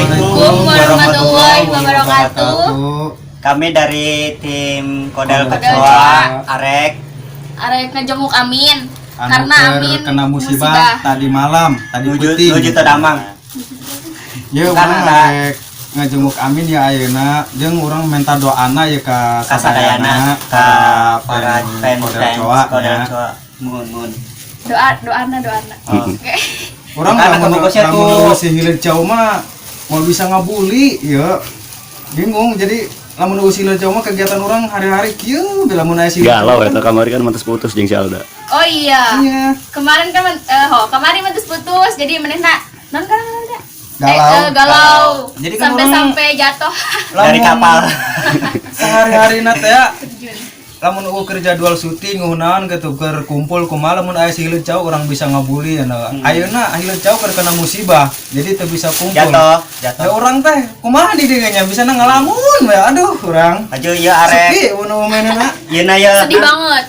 Assalamualaikum warahmatullahi wabarakatuh. Kami dari tim Kodel Kodel Kecoa Kecoa. Arek Arek ngejenguk Amin. Anu Karena keur Amin kena musibah tadi malam, tadi nuju peuting. Nuju teu damang. Ya, Bukan urang ada. Arek ngajenguk Amin ya ayeuna, jeung urang minta doana ya ka ka sadayana, ka para fan fans Kodel fans Coa Kodel ya. Coa. Mun mun. Doa doana doana. Oh. Oke. Urang Bukan, lamun bungkusnya lamun tuh. Si hileud cau mah mau bisa ngabuli ya. Bingung, jadi lamun si hileud cau mah kegiatan urang hari-hari kieu bila mun aya si hileud Galau cau. Eta kamari kan mantas putus jeung si Alda. Oh iya. Iya. Kemarin kan ho, kemarin mentus putus, jadi manehna non kan ada. Galau. Galau. Jadi kan sampai orang- sampai jatuh. Dari Lamun kapal. Sehari-hari teh ya, lamun ukur jadwal syuting ngunaon gitu keur kumpul kumaha, lamun aya si hileud cau urang bisa ngabuli ya. Ayeuna hileud cau keur kena musibah, jadi teu bisa kumpul. Jatuh, Ya, jatuh. urang teh kumaha di dieu nya bisa ngalamun we, aduh, urang. Maju ieu arek. Sepi mun mainna. Ieu na ieu. Sedih banget.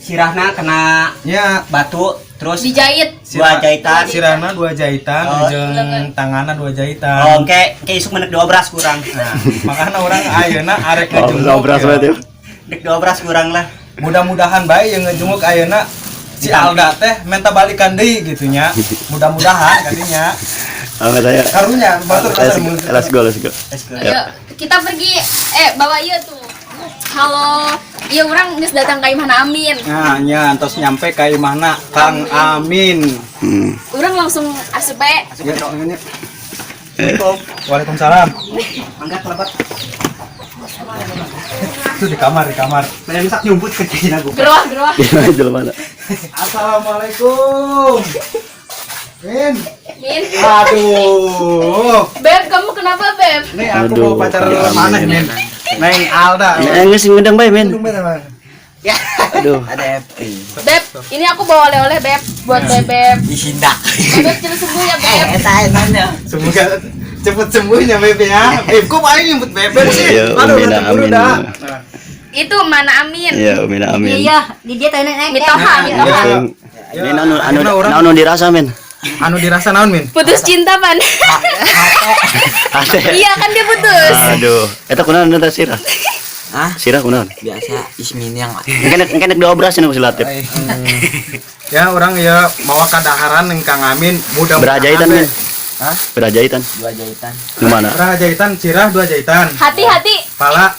Sirahna kena Ya, batu, terus Dijahit. dua jahitan. Sirahna dua jahitan, Oh. jeung tanganna dua jahitan. Oh, engke engke isuk menek diobras kurang. Nah, makanya urang ayeuna arek Oh, ngejenguk. obras ya. banget ya. Dek diobras kurang lah. Mudah-mudahan bae yang ngejenguk ayeuna si Alda teh minta balikan deui gitu nya. Mudah-mudahan kadinya. Angkat saya. Karunya batur Let's kasar go, mulut. let's go, let's go. Let's go. Ayo, kita pergi. Bawa iya tuh. Halo. Iya, urang geus datang ka imahna Amin. Nah, nya antos nyampe ka imahna Kang Amin. Urang langsung asup bae. Ya, nya. Assalamualaikum. Waalaikumsalam. Angkat kelebat. Itu di kamar, di kamar. Banyak misak nyumput ke sini aku. Geroh, geroh. Gimana jelema? Assalamualaikum. Min. Min. Aduh. Beb, kamu kenapa, Beb? Nih aku Aduh, mau pacar Kang mana Amin. Min? Neng Alda. Ya geus ngundang bae, Min. Ya. Aduh. Ada Happy. Beb, ini aku bawa oleh-oleh, Beb, buat Bebeb. Disindak. Bebeb cepet sembuh ya, Beb. Eta nanya. Semoga cepet sembuhnya Beb ya. Beb, kok paling nyebut Bebek sih? Iya, Aduh, Umina, udah cemburu amin. dah. Nah, Itu mana Amin? Iya, Umina amin. Iya, di dia tanya naik. Mitoha, mitoha. Iya. Ini anu anu Akhirnya orang- anu dirasa, Min. Anu dirasa naon, Min? Putus cinta, Pan. Ate. Iya kan dia putus. Aduh, eta kunaon eta sirah? Hah? Sirah kunaon? Biasa Ismin yang Engke nek diobras cenah ku si Latif. Ya, urang ya bawa kadaharan yang Kang Amin mudah. Berajahitan, Min. Hah? Berajahitan. Dua jahitan. Di mana? Berapa jahitan? Sirah dua jahitan. Hati-hati. Pala.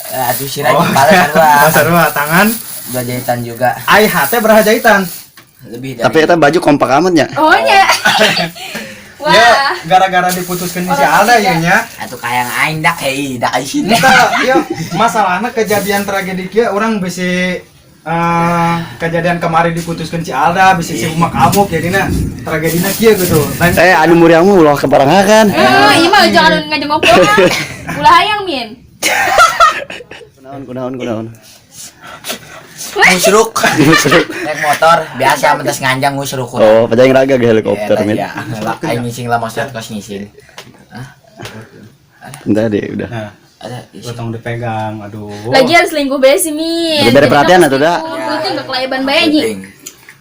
Eh, aduh, sirah oh, kepala sarua. Sarua tangan. Dua jahitan juga. Ai hate berapa jahitan? Lebih dari. Tapi eta baju kompak amat nya. Oh nya. Wah. Ya, gara-gara diputuskan si Alda ya nya. Atuh kayang aing dak hei dak sini. Entah, ya masalahnya kejadian tragedi kieu urang bisa kejadian kemarin diputuskan si Alda bisa si umak amuk, jadinya tragedinya kieu gitu. Lain Eh, anu muriangmu ulah kebarengan. Eh, iya mah jangan ngajengok doang. Ulah hayang, Min. Kunaon kunaon kunaon. Musruk. Naik motor biasa mentas nganjang ngusruk. Oh, pajang raga ge helikopter, Min. Ya, lah aing ngising lah, maksudnya kos ngising. Entar deh udah. Nah, Ada tong dipegang, aduh. Lagian selingkuh bae sih, Min. Beri perhatian atuh, da. Penting ke kelayaban bae nyi.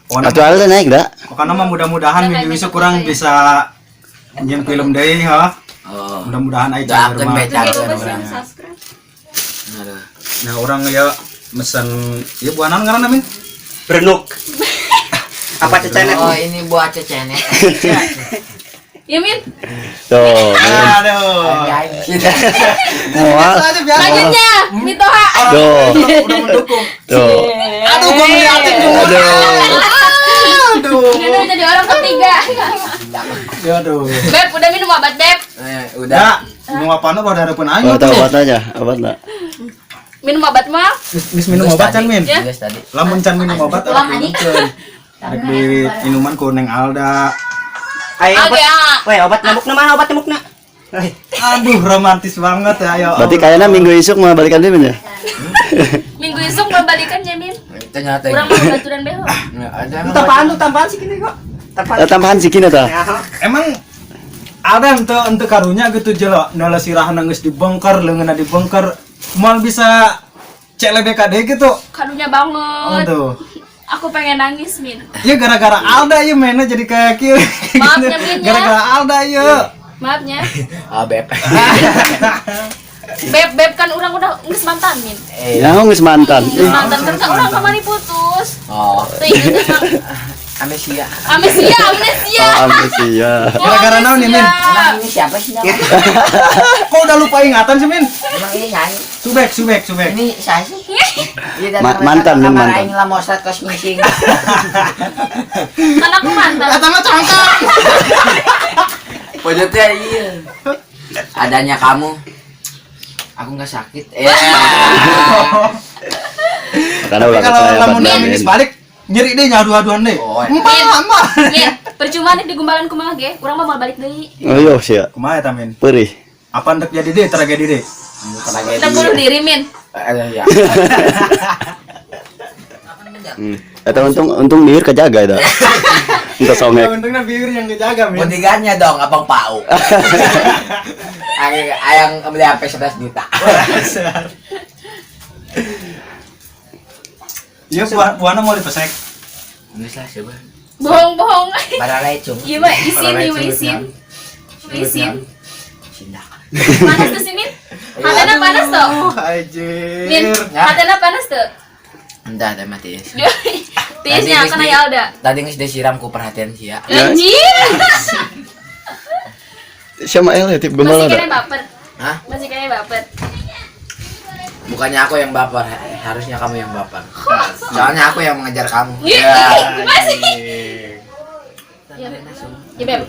Pokoknya, Atuh Alda naik da. pokoknya mah mudah-mudahan minggu besok kurang bisa nyen film deui ha. Oh. Mudah-mudahan aja Doakeun bae cager. Aduh. Nah, urang ya mesen ya buah naon ngaranna, Min? Berenuk. Apa cecenet? Oh, ini buat cecenet. Ya, Min. Tuh, Min. Aduh. Moal. Selanjutnya, Mitoha. Tuh. Udah mendukung. Tuh. Aduh, gua ngeliatin juga. Aduh. Aduh. Ini udah jadi orang ketiga. Ya, aduh. Beb, udah minum obat, Beb. Eh, udah. Ya, mau apaan udah ada pun aing. Oh, tahu obatnya, obatna. Minum obat mah. Geus minum obat can, Min? Ya. Geus tadi. Lamun can minum obat Pulang, arek adik. diminumkeun. Arek di minuman ku Neng Alda. Ayo Oke, obat. ah. Weh, obat nyamukna mana obat nyamukna? Eh, Aduh, romantis banget ya, ayo. Berarti kayaknya minggu isuk mau balikan dia, Min ya? Minggu isuk mau balikan ya, Min. Ternyata Kurang mau baturan beho. ada Itu tambahan tuh, tambahan sih gini kok. Tambahan. Eh, tambahan sikina tah. Ya. Emang ada ente ente karunya gitu jelo nala sirah geus dibongkar, leungeunna dibongkar, moal bisa CLBKD gitu. Karunya Oh, banget. tuh. Aku pengen nangis, Min. Ya gara-gara Alda ya mainnya jadi kayak kieu. Maaf ya, Min, ya. Gara-gara Alda ya. Maafnya. Oh, beb. Beb, beb kan urang udah geus mantan, Min. Eh. Ya geus mantan. Geus mantan kan ka urang kamari putus. Oh, Teu inget emang. amnesia. Amnesia, amnesia. Oh, amnesia. Oh, Gara-gara naon nih, Min? amnesia. Emang ini siapa sih namanya? Kok udah lupa ingatan sih, Min? Emang ini saya? Subek, subek, subek. Ini saya sih. Iya, datang Mantan, Min, kamar mantan. aing lah mosat kos ngising. Kan aku mantan. Kata mah cangkang. Pojoknya iya. Adanya kamu. Aku nggak sakit. Ya. Karena ulah Kalau percaya lamun Min. geus balik nyeri deh nyadu-aduan deh. Oh, iya. Empat, empat. Min, percuma nih di gumbalan kumaha ge, urang mah mau balik deui. Oh iya sia. Kumaha eta, Min? Perih. Apa ndek jadi deh tragedi deh? Tragedi. Kita bunuh diri, Min. Eh, iya. Eta untung untung bibir kejaga eta. Entah songek. Untungnya bibir yang dijaga, Min. Bodyguardnya dong, Abang Pau. Ayang, ayang beli HP 11 juta. Iya, buah buahna mau dipesek. Geus lah coba. Bohong-bohong. Para lecung. Iya mah isin, iya mah isin. Isin. Sindak. Panas tuh sih, Min. Hatena panas tuh. Anjir. Min, hatena panas tuh. Entah, teh mati. Tiisnya akan aya Alda. Tadi geus disiram ku perhatian sia. Ya. Anjir. Siapa el ya tip gombal Masih ada. kena baper. Hah? Masih kena baper. Bukannya aku yang baper, harusnya kamu yang baper. Soalnya aku yang mengejar kamu. Iya, masih. Ya, ya Beb.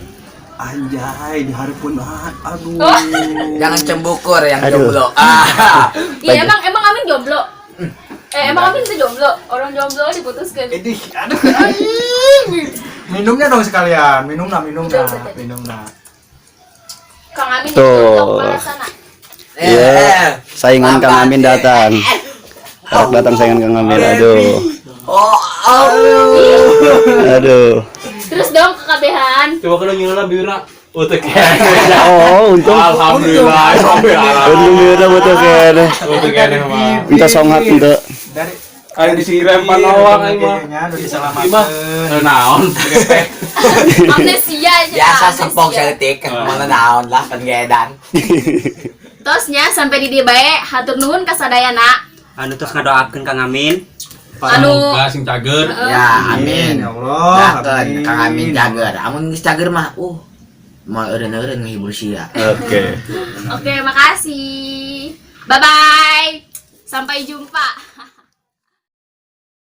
Anjay, di hari pun aduh. Oh. Jangan cembukur yang Aduh. jomblo. Ah. Iya emang emang Amin jomblo. Eh emang Amin itu jomblo. Orang jomblo diputuskan. Edih, aduh. Anjing. Minumnya dong sekalian, minum nah, minum nah, Betul, betul. minum nah. Kang Amin Tuh. itu sana. Iya. Saingan Kang Amin datang. Harap datang saingan Kang Amin. Aduh. Oh, oh. Aduh. Terus dong kekabehan. Coba kalau nyuruh bibirna. Untuk Oh, untung. Alhamdulillah, alhamdulillah. Untung bibirna butuh kene. Untuk kene mah. Entah songat ente. Dari Ayo disiram panawang aing mah. Kayaknya udah Ih mah. diselamatkan. Naon? Amnesia aja. Biasa amnesia. sempong setik, mana naon lah pengedan. Tosnya sampai di dieu bae hatur nuhun ka sadayana. Anu terus ngadoakeun Kang Amin. Anu Semoga sing cager. Ya, amin. Ya Allah. Doakeun Kang Amin cager. Amun geus cager mah, moal eureun-eureun ngehibur sia. Oke. Oke, makasih. Bye bye. Sampai jumpa.